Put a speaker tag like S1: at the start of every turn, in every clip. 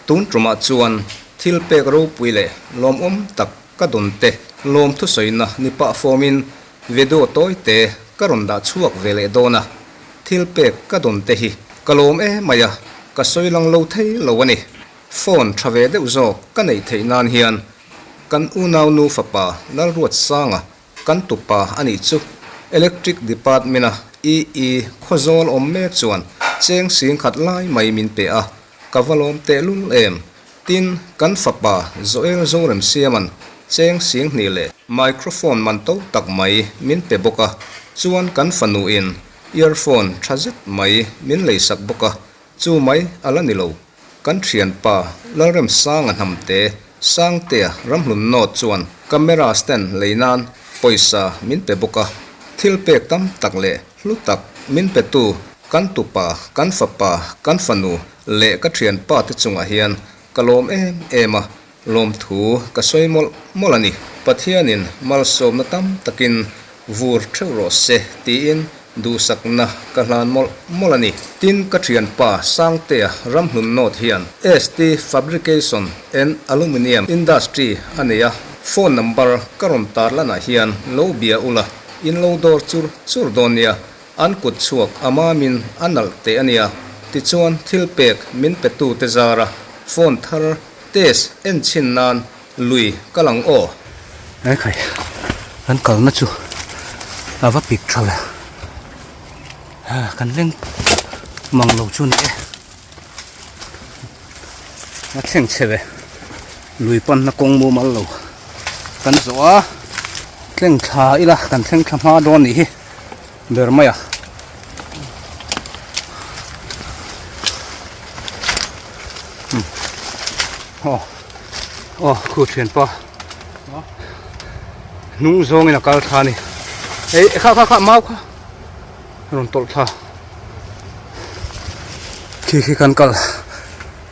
S1: Tun tumah chuan thil pek ropui leh lawmawm tak ka dawn te lawm thusawina ni pah fawmin video tawi te ka rawn dah chhuak ve leh dawn a, thil pek ka dawn te hi ka lawm em mai a, ka sawi lang lo thei lo a ni. Phone tha ve deuh zawk ka neih theih nan hian kan unau nu fapa Lalruatsanga kan tupa a nih chu Electric Department-a EE Khawzawl awm mek chuan cheng sing khat lai mai min pe a, ka va lawm tehlul em. Tin, kan fapa Joel Zoremsiaman cheng sing hnih leh microphone man to tak mai min pe bawk a, chuan kan fanuin earphone tha zet mai min leisak bawk a, Chu mai a la ni lo. Kan thianpa Lalremsanga hnamte Sangtea ramhlun nawt chuan camera stand lei nan pawisa min pe bawk a, thil pek tam tak leh hlu tak min petu kan tupa, kan fapa, kan fanu leh ka thianpa te chungah hian ka lawm em em a, lawmthu ka sawi mawlh mawlh a ni. Pathianin malsawmna tam takin vur theuh rawh se tiin duhsakna ka hlan mawlh mawlh a ni. Tin, ka thianpa Sangtea Ramhlun North hian ST Fabrication and Aluminium Industry a nei a, phone number ka rawn tarlanah hian lo bia ula, in lo dawr chur chur dawn nia, an kut chhuak a mamin a nalh teh a nia. Tichuan thil pek min petute zara phone thar test en chhin nan Lui ka lang aw.
S2: He khai kan kalna chu a va pik tha ve kan leng mang lo chu ni e a thleng chhe ve lui panna kawng mumal lo kan zawh a thleng thla ila kan thleng thla hma dawn nih hi ber mai a. Aw aw khu thianpa hnung zawngin a kal thla a ni ei kha kha kha mau kha rawn tawlh thla khi khi kan kal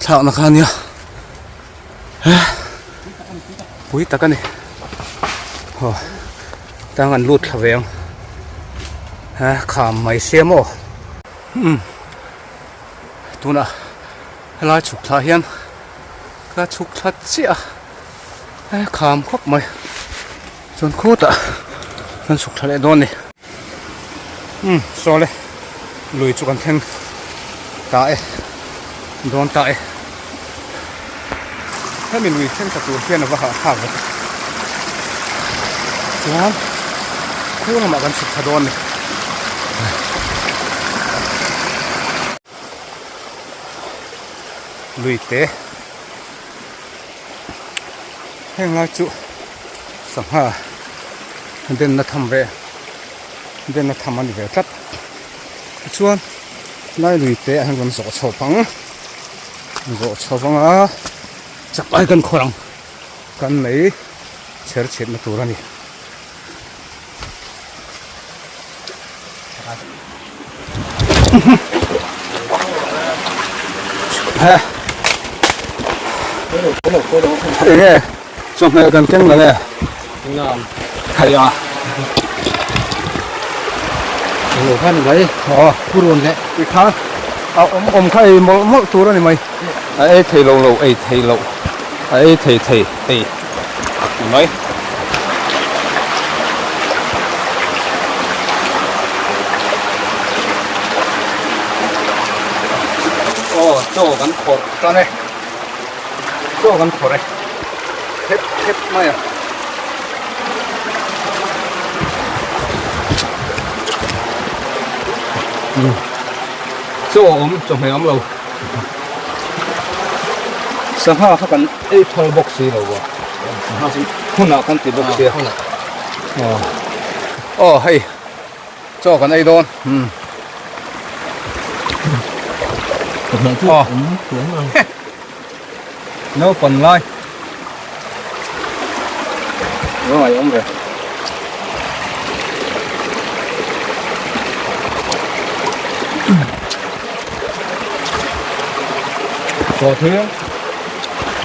S2: thlakna kha a nia pui tak a ni aw tang an lut thla ve ang kham mai sia maw umm tunah helai chhuk thla hian ka chhuk thla chiah a e kham khawp mai chuan khutah kan chhuk thla leh dawn a ni umm saw le lui chu kan thleng ta e dawn ta e hemi lui thleng ta tur hian a va hahthlak ve chuan khu lamah kan chhuk thla dawn a ni. Lui te heng lai chu sangha denna tham ve denna tham a ni ve tlat tichuan lai lui te ah hian rawn zawh chho phang zawh chho vang a chak ai kan khawr ang kan lei chher chhiatna tur a ni. Enge chawhmeh kan keng lo e thei a
S3: lo kha ni mai
S2: aw
S3: purun leh
S2: ti kha a awm awm kha ei mawlh mawlh tur a ni mai a ei thei lo lo ei thei lo a ei thei thei ei ni mai. Aw chaw kan khawrh tan e chaw kan khawrh e thep thep mai a. Chaw a awm chawhmeh a awm lo sangha kha kan ei phal bawk si lo a hunah kan ti bawk sia aw hei chaw kan ei dawn aw naupang lai Rawng awm ve. Chaw thil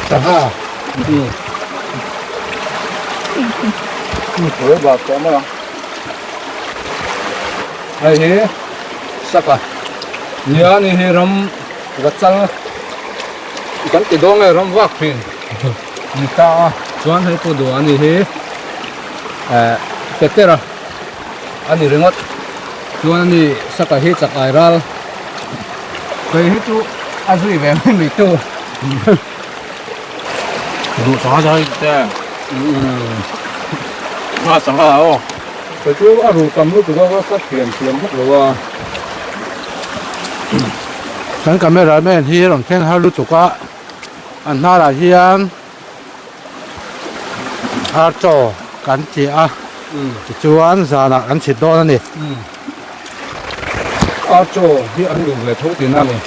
S2: sangha Hei hi saka nia ni hi ram va chal kan ti dawn nge ram vak thin ni ta a chuan hei pawh duh a ni hi eh petera a ni ringawt chuan a ni saka hi chak ai ral kei hi chu a zui ve mai mai tu.
S3: Duh sangha zai te. Nga sangha aw.
S2: Kei chu a ru tam lutuk a ka ka thiam thiam vak lo a.
S3: Kan camera man hi rawn thleng har lutuk a, an hnarah hian har chaw kan ti a, tichuan zanah kan chhit dawn a ni.
S2: Ar chaw hi an duh ve tho tihna a ni.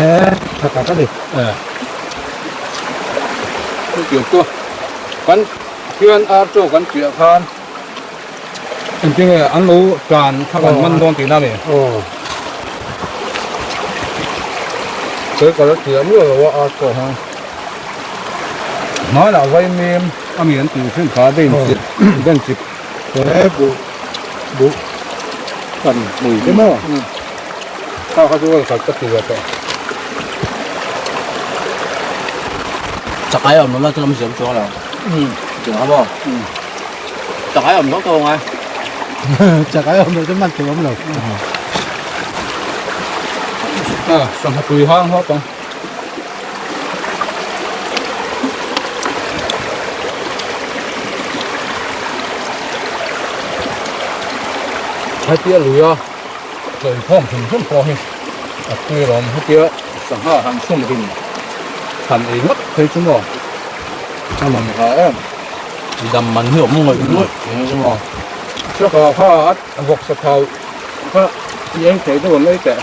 S3: E, tha tak a ni.
S2: E. Chutiang chu kan khian ar chaw kan chiah khan engtinge an lo tan kha kan man dawn tihna a ni.
S3: Aw.
S2: Kei ka la chiah miah lo a ar chaw hi. Hmanah vaimim a mi an tih thin kha den chip den chip.
S3: He buh buh
S2: kan hmui te maw kha kha chu khat ka ti ve tawh.
S3: Chakai awm lo la chu lam ziam chuang lo. Chung a maw? Chakai awm lo ka ngai. Chakai awm lo chu man thei awm lo.
S2: A sangha tui hang hawk ang. Hetia lui a chawi khawm hrim hrim pawh hi a tui alawm hetia sangha han chhun rim han ei ngawt phei chu maw a man ha em
S3: dam man hi awm ngawih ngawih eng chu maw
S2: saka kha a vawk sa thau kha i eng thei deuh an ei teh.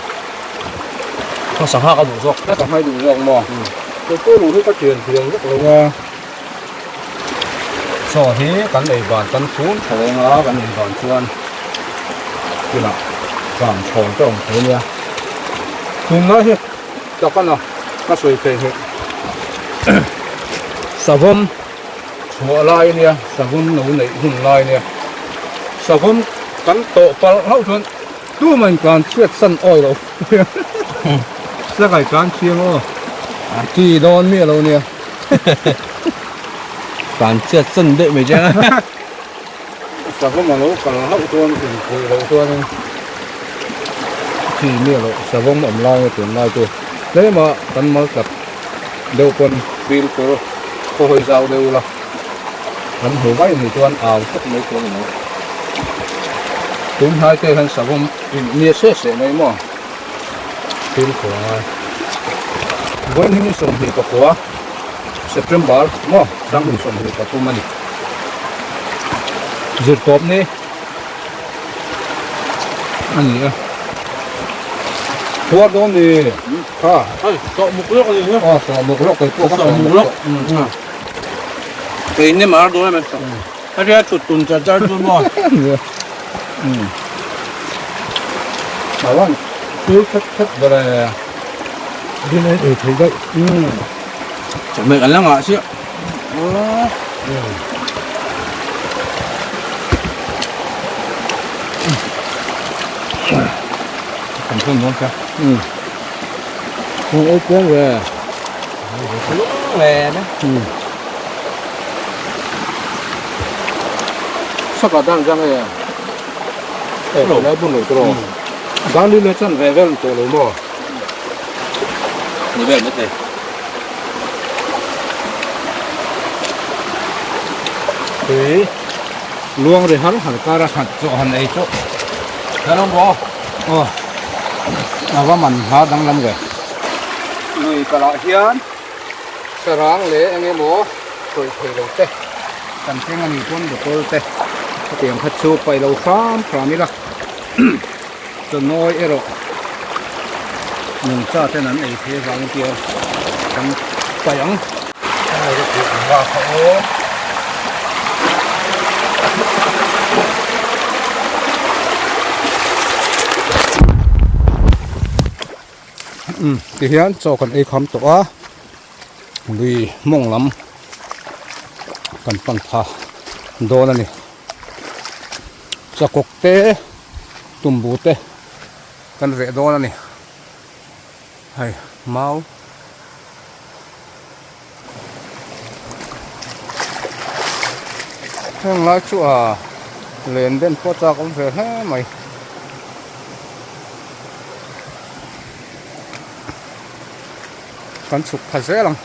S3: Ka sangha ka duh zawk.
S2: Ka sangha i duh zawk maw? Kei pawh ruh hi ka thian thiam vek lo a. Chaw hi kan ei ban kan chhun tha reng a, kan ei ban chuan tunah vang chhawn te awm thei nia. Tunlai hi tak a na ka sawi thei hek. Savawm chhuah lai nia, savawm lo neih hun lai nia. Savawm kan tawh palh hlauh chuan Tumahin tlan chhiat san awi lo Sakai tlan chhiang aw a chi dawn miah lo nia
S3: Tlan chhiat san daih mai chiang a
S2: Savawm a lo kal hlauh chuan inpui loh chuanin chi miah loh savawm awm lai nge tun lai chu tlema kan mal tlat deuh pawn fimkhur khaw hawi zau deuh ula Kan hmu mai ni chuan au tawp mai tur a ni. Tun hnai te hian savawm in nia se se mai maw? Fimkhur a ngai. Vawiin hi ni 24 September maw 2023 a ni. Zirtawp ni a ni a. Khuar dawn ni kha.
S3: Hei sawh muk lawk a ni hi.
S2: Aw sawh muk lawk kei pawh ka sawh muk lawk.
S3: Kei ni mar dawn em a ria thut tun char char chu maw
S2: Awan tui khat khat ber e
S3: Din ei ei thei daih Chawhmeh kan la ngah chiah
S2: Kan thun dawn kha
S3: Ei kuang ve
S2: Saka dan zang e e lo lai bun lo tro dan li le chan ve vel to lo mo
S3: ni vel mai thei
S2: tui luang ri har har kar a khat chu han ei chu
S3: Hello bro
S2: aw a va man hla danglam ve Lui kalah hian sarang leh eng emaw sawi thei lo te kan thleng a nih chuan bottle te hetiang kha chu paih lo hram hram ila chawnawi erawh nungcha ten an ei thei avangin tia kan paih ang. Ti hian chaw kan ei kham tawh a lui mawng lam kan pan pha dawn a ni chakawk te. Tumbu te kan veh dawn a ni. Hei mau. Heng lai chu a len den pawh chak awm ve hle mai. Kan chhuk pha zel ang.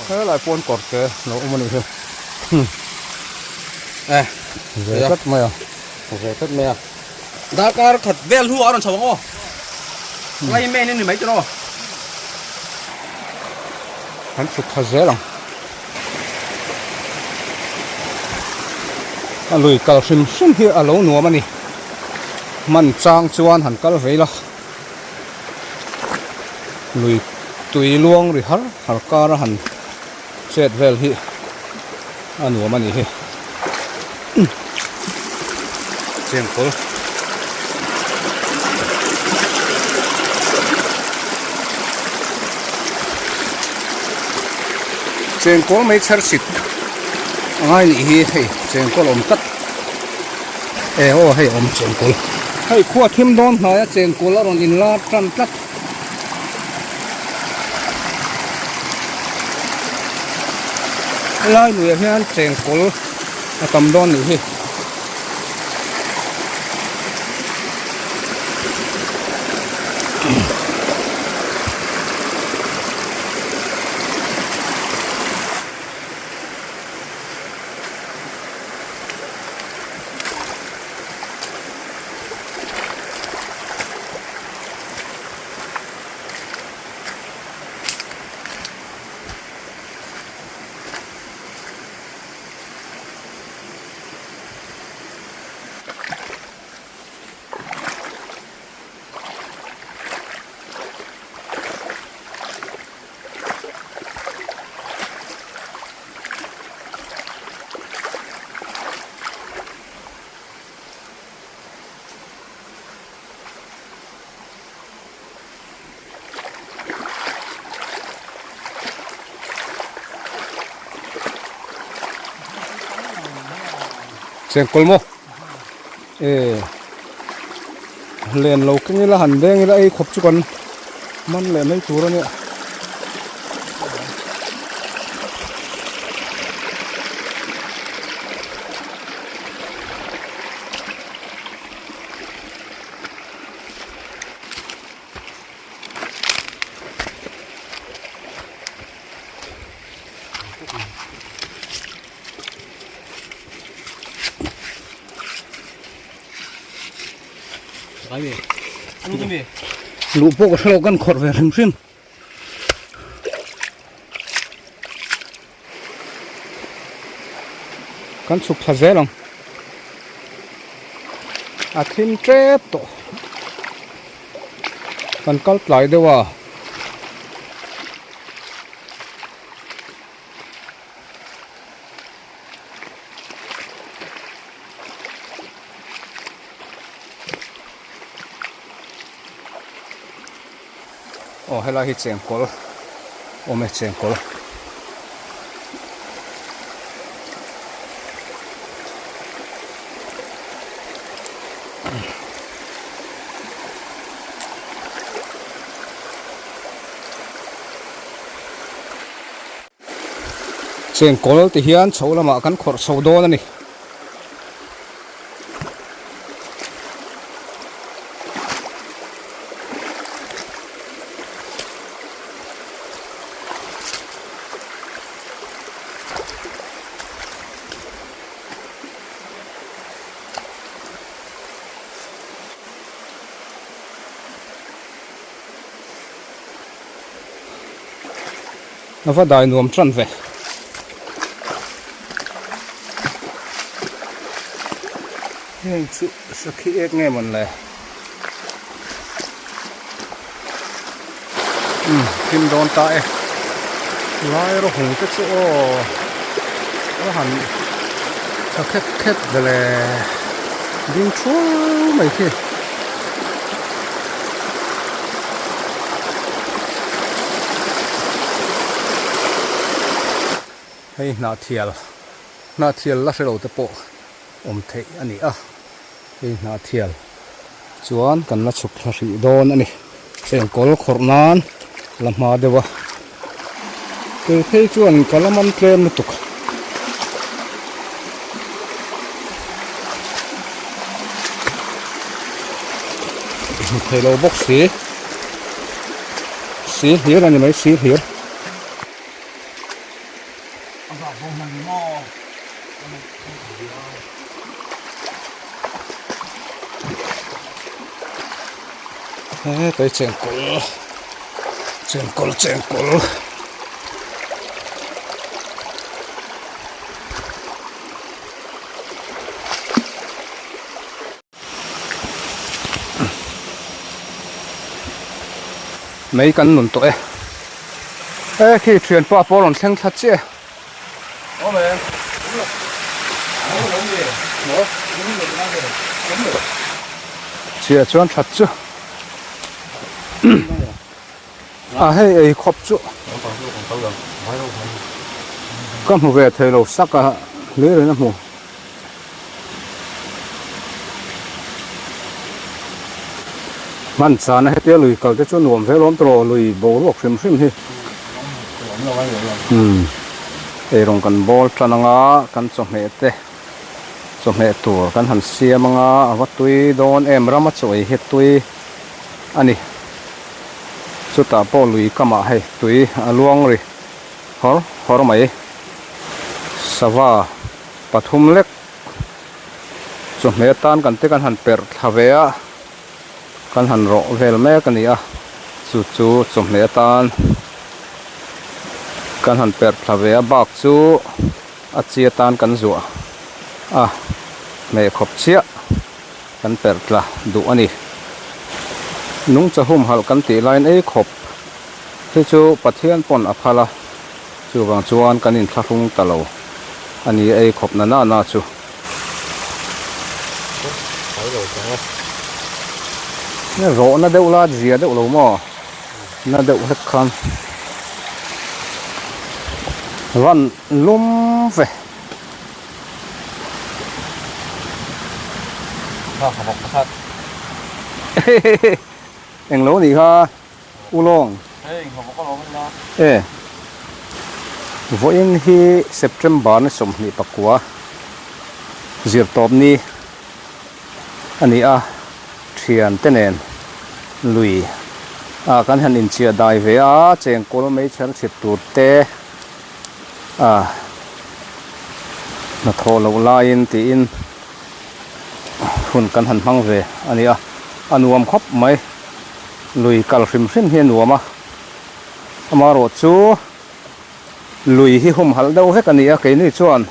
S2: Helai pawn kawr te lo awm a nih hi.
S3: E
S2: ve tlat mai a.
S3: Ve tlat mai a. Darkar khat vel hnu ah a rawn chho ang aw. Ngai men in ni mai tiraw.
S2: Kan chhuk pha zel ang. A lui kal hrim hrim hi a lo nuam a ni. Hman chang chuan han kal vei la. Lui tui luang ri har har kar a han chet vel hi a nuam a ni hi. Chengkawl. Chengkawl mai chher chhit a ngai nih hi hei chengkawl awm tlat. E aw hei awm chengkawl. Hei khua thim dawn hnaia chengkawl a rawn inlar tan tlat. Helai luiah hian chengkawl a tam dawn nih hi. Chengkawl maw e len lo keng ila han deng ila ei khawp chu kan man leh mai tur a nia. Luh pawh ka hrelo kan khawrh ve hrim hrim. Kan chhuk thla zel ang. A thim tep tawh. Kan kal tlai deuh a. Aw helai hi chengkawl awm e chengkawl. Chengkawl ti hian chho lamah kan khawrh chho dawn a ni. A va dai nuam tan ve. Heng chu sakhi ek nge mawn le. Umm thim dawn ta e. Lai rawhung te chu aw a han tha khet khet ve le. Ding thuau mai khi. Hei hnahthial hnahthial la hrelo te pawh awm theih a ni a hei hnahthial. Chuan kan la chhuk thla hrih dawn a ni. Chengkawl khawrh nan la hma deuh a. Kei phei chuan ka la man tlem lutuk. Hmu thei lo bawk si. Si hlir a ni mai si hlir. He kai chengkawl chengkawl chengkawl Mei kan nun tawh e. E khi thianpa pawh a rawn thleng thla chiah e. Chhiah chuan that chu a hei ei khawp chu ka hmu ve thei lo sak a hlir in a hmu. Hman chana hetia lui kal te chu nuam vel awm tawh lui boruak hrim hrim hi. Umm eirawng kan bawl tan anga kan chawhmeh te chawhmeh tur kan han siam anga a va tui dawn em rama chaw ei hi tui a ni. Chutah pawh lui kamah hei tui a luang ri hawr hawr mai sava. Pathum lek chawhmeh atan kan te kan han perh thla ve a, kan han rawh vel mek a ni a, chu chu chawhmeh atan kan han perh thla ve a, bak chu a chi atan kan zuah a, hmeh khawp chiah kan perh tla duh a ni. Nungcha humhalh kan tih laiin ei khawp hi chu Pathian pawn a phal a. Chuvang chuan kan inthlahrung ta lo a ni ei khawp na na na chu. Rawh na deuh la zia deuh lo maw? Na deuh hlek khan van lum ve. Englo nih kha. Ulawng. E. Vawiin hi September ni 29 zirtawp ni a ni a, thian te nen lui ah kan han inchiah dai ve a, chengkawl meichher chhit tur te ah hnathawh loh laiin tiin hun kan han hmang ve a ni a, a nuam khawp mai. Lui kal hrim hrim hi a nuam a, amaherawh chu lui hi humhalh deuh vek a ni a, keini chuan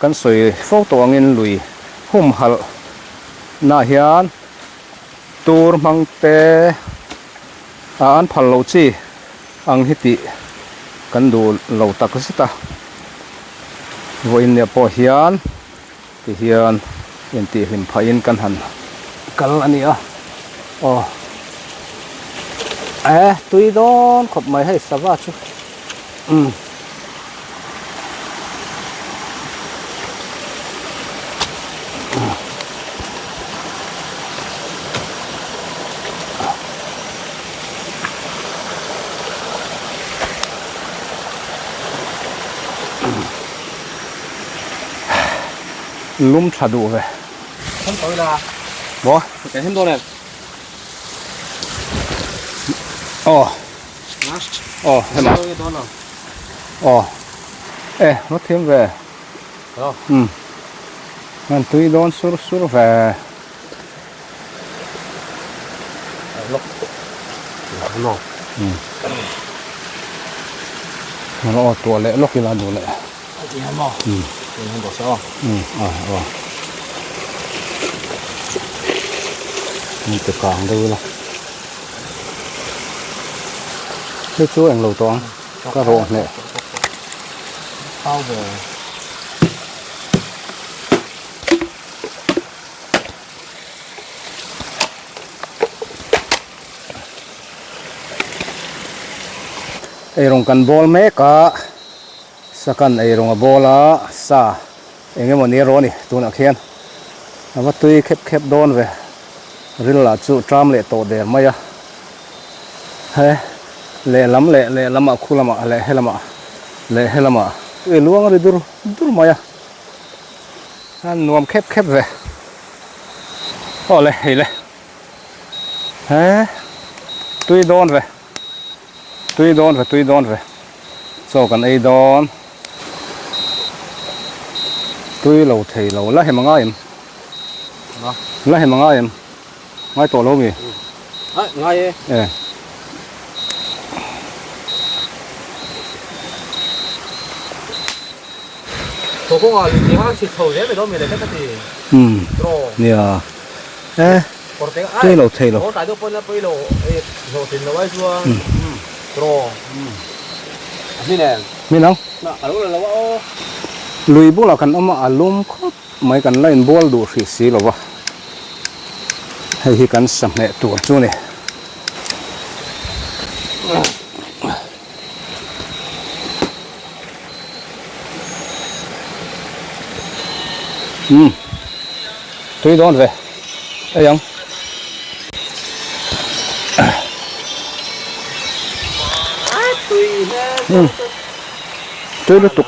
S2: kan sawi fo tawh angin lui humhalh nah hian tur hmang te ah an phal loh chi ang hi tih kan duh lo tak zet a, vawiin nia pawh hian. Ti hian intihhlim phahin kan han kal a ni a, aw eh tui dawn khawp mai hei sava chu umm. Lum tha duh ve.
S3: Kan tawh ila.
S2: Maw?
S3: Kan him dawn em?
S2: Aw. Aw, hema. Aw. E, va thiam ve.
S3: Hello.
S2: Um. Kan tui dawn sur sur ve.
S3: Lok. Lok.
S2: Um. Aw, tuah leh lok ila duh leh. Ti kang deuh ila hei chu englo tawh ang ka rawh hneh eirawng kan bawl mek a. Sakan eirawng a bawl a, sa eng emaw ni a rawn ni tunah khian a va tui khep khep dawn ve. Ril lah chu ṭam leh tawh der mai a. He lehlam leh lehlamah khu lamah leh helamah leh helamah tui luang a ri dur dur mai a. A nuam khep khep ve. Aw le hei le. He tui dawn ve. Tui dawn ve tui dawn ve. Chaw kan ei dawn. Tui lo thei lo la hem a ngai em? La hem a ngai em? Ngai tawh lo mi?
S3: Ngai e.
S2: E.
S3: Thaw kawngah lui tih kha chhit chho zel mai dawn mi le ka ti.
S2: Umm. Nia. E. Tui lo thei lo.
S3: Kawr tlai deuh pawn a pawi lo e hlawhtlin lo ai chuan draw a hmin em?
S2: Hmin ang.
S3: A lo la lo a aw.
S2: Lui bulah kan awm a, a lum khawp mai kan la inbual duh hrih si lo va. Hei hi kan sa hmeh tur chu ni. Umm tui dawn ve ei ang. Umm tui lutuk.